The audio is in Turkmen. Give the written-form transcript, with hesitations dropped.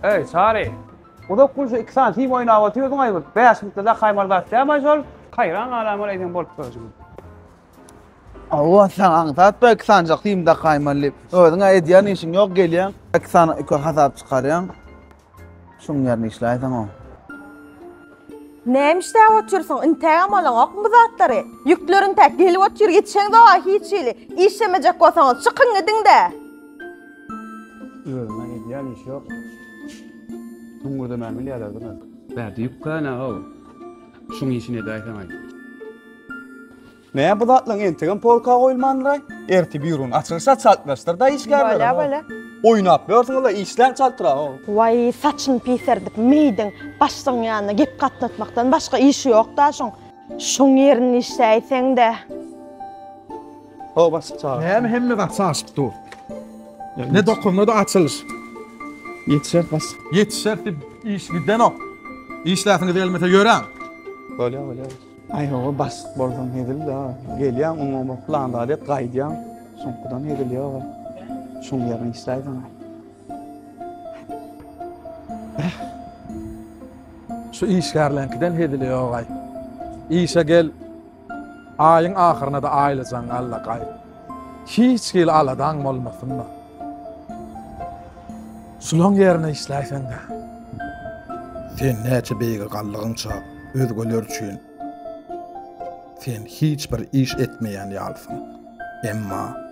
Eý, Çary! Uzak gün şu iki sany sim oýnap otyrdyň-aý bir. Bäş minutda dakaýmaly zat dälmi şol? Haýran galaýmaly eýsem bolup durşuň. Hawa, saňa aňsat be iki sanyjak sim dakaýmaly diýip. Özüň-ä edýän işiň ýok, gelýäň, iki sany iki hasap çykarýaň. Şuň ýerine işläýseň-ow. Näme işläp otyrsyň? Intägem alaňokmy bu zatlary? Ýükler intäk gelip otyr, ýetişeňzog-a hiç hili. Işlemejek bolsaňyz, çykyň gidiň-dä! Özüne edýän işi ýok. Hüňňürdemäni bilýärler diňe. Bärde ýük kän-ä-how. Şuň işini edäýseň-aý. Näme bu zatlaryň entegem polka goýulmandyraý? Ertir býurony açylyşa çaltlaşdyr-da işgärleri. Bolýa, bolýa. Oýnap ýörsüňiz-le, işläň çaltrak-ow. Waý, saçyny piserdip, meýdiň başlygyň ýanyna gep gatnatmakdan başga işi ýok-da şoň. Şoň ýerinde işläýseň-dä. Ho, başlyk çagyr. Näme hemme zat çaşyp dur. Ne dokuzynda-da açylyş. Ýetişeris başlyk. Ýetişeris diýip iş gidenok. Işläsiňiz gelmese ýöräň. Bolýa, bolýa. Aý hawa başlyk bolsaň hezil-da. Gelýäň oňa bir plan zat et gaýdýaň. Şoňkudan hezil ýog-a. Şoň ýerine işläýseň-aý. Şu işgärleňkiden hezili ýog-aý. Işe gel, aýyň ahyryna-da aýlyjaňy al-da gaýt. Hiç hili aladaň bolmasyn-da. Şulaň ýerine işläýseň-dä. Sen näçe beýige galdygyňça özgeler üçin sen hiç bir iş etmeýän ýalysyň. Emma.